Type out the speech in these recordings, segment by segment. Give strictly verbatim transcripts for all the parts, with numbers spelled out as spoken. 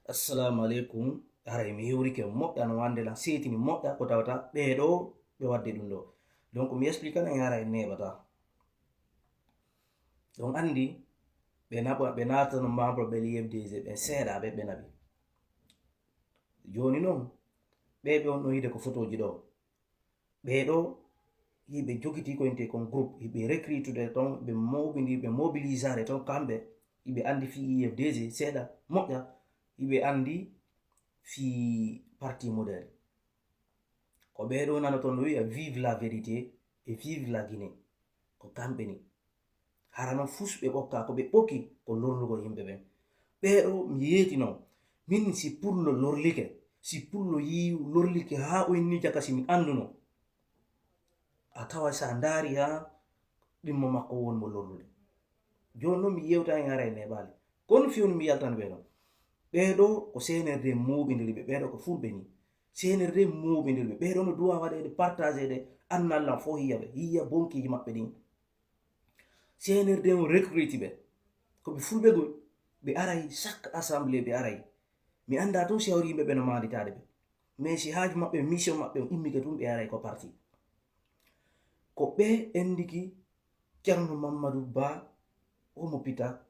Assalamu aleykum. Haray mi hewrike moƴƴa no wande lan seetini moƴƴa ko tawata ɓee ɗo ɓe wadde ɗum ɗo. Donc mi explique an haray neeɓata. Ɗon anndi ɓe naɓa, ɓe naatano membre ɓe l'I F D G ɓen seeɗa ɓe ɓe naɓi. Jooni non ɓee ɓe on ɗon yiide ko fotooji ɗo. Ɓee ɗo hiɓe jogiti ko inte kon groupe, hiɓe recrutude ton, ɓe mawɓindi, ɓe mobilisare ton kamɓe, hiɓe anndi fii I F D G seeɗa moƴƴa, hiɓe anndi fii parti modèle. Ko ɓee ɗo nanoton no wi'a vive la vérité et vive la Guinée. Ko kamɓe ni. Hara non fus ɓe ɓokka ko ɓe ɓokki ko lorlugol yimɓe ɓen. Ɓee ɗo mi yeeti non, min si pullo lorlike, si pullo yii lorlike haa o inni jaka si mi annduno. A tawa sa ndaari haa ɗimmo makko won mo lorlude. Jooni non mi yewta en hara e neeɓaali. Kono fii on mi yaltan ɓee ɗon. Ɓee ɗo ko C N R D mooɓindiri ɓe, ɓee ɗo ko fulɓe ni. C N R D mooɓindiri ɓe, ɓee ɗo no duwa waɗeede partagé de annal lan fof hiya ɓe, hiya bonkiiji maɓɓe ɗin. C N R D on recruti ɓe. Ko ɓe fulɓe gol, ɓe aray chaque assemblée ɓe aray. Mi annda tun si hawri yimɓe ɓe no maanditaade ɓe. Mais si haaju maɓɓe, mission maɓɓe on immike tun ɓe aray ko parti. Ko ɓe endiki Ceerno Mammadu Ba, Omo Pita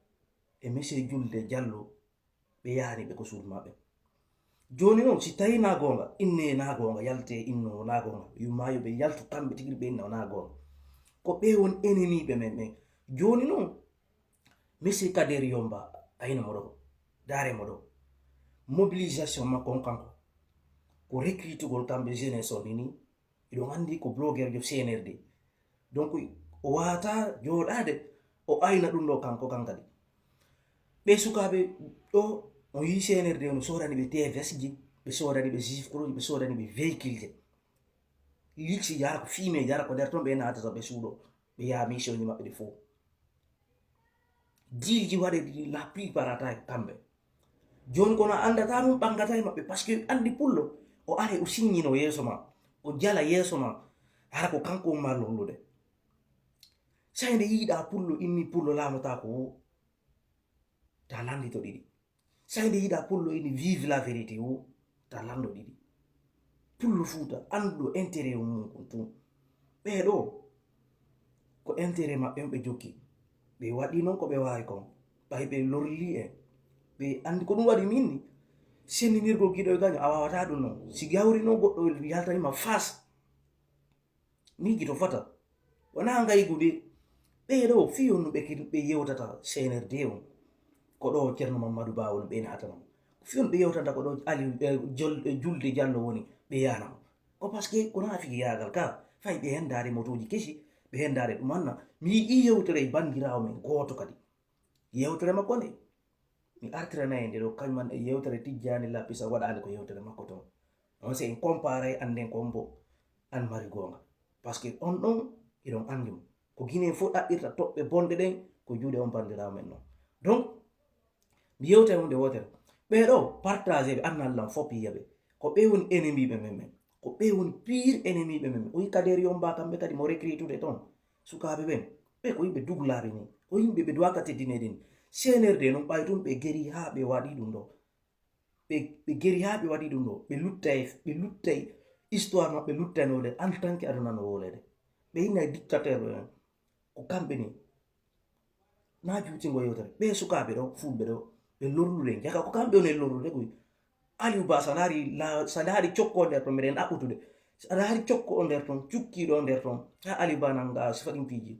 e Monsieur Julde Jallo ɓe yahani ɓe ko suudu maɓɓe. Jooni non si tawi na goonga, inne na goonga, yalte inno na goonga, yumma yo ɓe yaltu kamɓe tigi ɓe inna na goonga. Ko ɓe won ennemi ɓe men ɓen. Jooni non, Monsieur Kader Yomba, ayno mo ɗo, daare mo ɗo. Mobilisation makko on kanko. Ko recrutugol kamɓe jeunesse on ni, hiɗon anndi ko blogueur jo C N R D. Donc o waata jooɗaade o ayna ɗum ɗo kanko kan kadi. Ɓe sukaaɓe ɗo on yii C N R D no soodani ɓe T V S ji, ɓe soodani ɓe jifkroji, ɓe soodani ɓe véhicule je. Liksi yara ko fiime yara ko nder ton ɓe naatata ɓe suuɗo ɓe yaha mission ji maɓɓe ɗi fof. Diiji waɗe ɗi la plupart ata e kamɓe. Jooni kono a anndata ɗum ɓanngata e maɓɓe parce que anndi pullo o are o siññino yeeso ma o jala yeeso ma hara ko kanko umma lorlude. Say nde yiiɗa pullo inni pullo laamotaako wo ta lanndito ɗiɗi. Say nde yiiɗa pullo inni vive la vérité wo ta lanndo ɗiɗi. Pullo fuuta annduɗo intérêt o mum kon tun. Ɓee ɗo ko intérêt maɓɓe on ɓe jokki. Ɓe waɗi non ko ɓe waawi kon. Ɓay ɓe lorli en. Ɓe anndi ko ɗum waɗi min ni. Senninirgol giɗo e gaño a waawata ɗum non. Si gawri non goɗɗo yaltanima fas. Miijito fota. Wonaa ngaygude. Ɓee ɗo fii on no ɓe kin ɓe yewtata C N R D on. Ko ɗo Ceerno Mammadu Ba woni ɓe naatana mo. Fii on ɓe yewtanta ko ɗo Ali Julde Jallo woni ɓe yaana mo. Ko parce que ko naafi yaagal ka fay ɓe hendaade motooji kesi ɓe hendaade ɗum anna mi yiɗi yewtere e banndiraawo men gooto kadi yewtere makko nde mi artirana e nde ɗo kañum an e yewtere tijjaani lapisa waɗaande ko yewtere makko toon on si en compare annden ko mbo an mari goonga parce que on ɗon iɗon anndi mo ko Guinée fof ɗaɓɓirta toɓɓe bonɗe ɗen ko juuɗe on banndiraawo men noon donc mi yewta e hunde wootere ɓee ɗo partagé ɓe annal lan fof yiya ɓe ko ɓe woni ennemi ɓe men men ko ɓe woni pire ennemi ɓe men men o yi Kader Yomba kamɓe kadi mo recrutude toon sukaaɓe ɓen ɓe ko yimɓe duglaaɓe ni ko yimɓe ɓe duwaka teddineede ni C N R D noon ɓay tun ɓe geri haa ɓe waɗi ɗum ɗo ɓe ɓe geri haa ɓe waɗi ɗum ɗo ɓe luttay ɓe luttay histoire maɓɓe luttanoɗe en tant que aduna no wolede ɓe inna dictateur ɓe men ko kamɓe ni na juutingo yewtere ɓe sukaaɓe ɗo fulɓe ɗo ɓe lorlude jaka ko kamɓe on e lorlude koy Aliou Ba sa laari sa laari cokko o nder ton mbiɗen ɗaɓɓutude sa laari cokko o nder ton cukkiiɗo o nder ton ha Aliou Ba nanga sifa ɗin piiji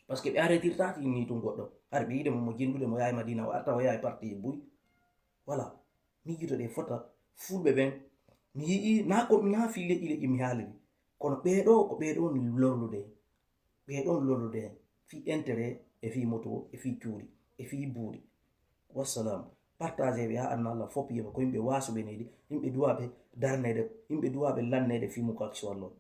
parce que ɓe arretirtaki ni tun goɗɗo har ɓe yiɗe mo mo jindude mo yahay Madina o arta o yahay parti buy voilà miijutoɗe fota fulɓe ɓen mi yi'i na ko na fi leƴƴi leƴƴi mi haaliri kono ɓeeɗo ko ɓeeɗo ni lorlude ɓeeɗon lorlude en fii intérêt e fii moto e fii cuuɗi e fii buuɗi wassalam partagé ɓe haa anna allah fof yeɓa ko yimɓe waasuɓe neydi yimɓe duwaɓe darneede yimɓe duwaɓe lanneede fii mukakisuwallon